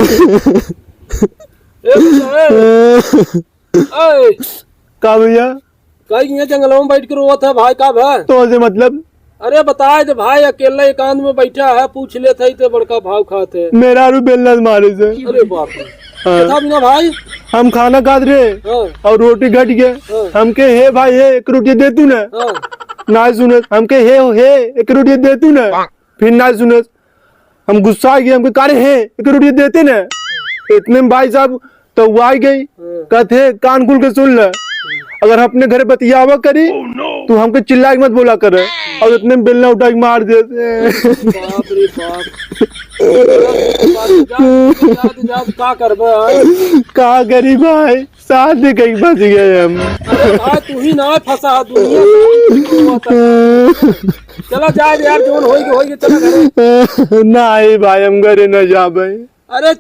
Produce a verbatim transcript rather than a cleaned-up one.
ए, भैया, ए। ए। का भैया? कहीं ये जंगलों में बैठ के रोवत है भाई, का भा? तो से मतलब? अरे बताए दे भाई, अकेला एकांत में बैठा है, पूछ लेत है, इतने बड़का भाव खात है। मेहरारू बेलना से मारे से। अरे बाप रे। हाँ। कथा बिना भाई? हम खाना खात रहे हाँ। और रोटी घट गए। हाँ। हमके, "हे भाई, हे, एक रोटी दे तू ना।" हाँ। ना सुनत। हमके, "हे, हे, एक रोटी दे तू ना।" फिर ना सुनत। हम गुस्सा आ गए, हमके, "का रे हे, एक रोटी देते ना।" इतने में भाई साहब तो वो आ गई, हाँ। कहते, "कान खोल के सुन ले, अगर हम अपने घरे बतियावा करी, तो हमके चिल्ला के मत बोला करे।" और इतने में बेलना उठा के मार देते हैं। बाप रे बाप। जा, जा, जा, का करबे आज? का करी भाई? शादी कहीं फंस गए हम। अरे भाई, तू ही ना फंसा, दुनिया फंसा। चला जाए यार, जोन होई के, होई के, चला घरे। नहीं भाई, हम घरे न जाबे। अरे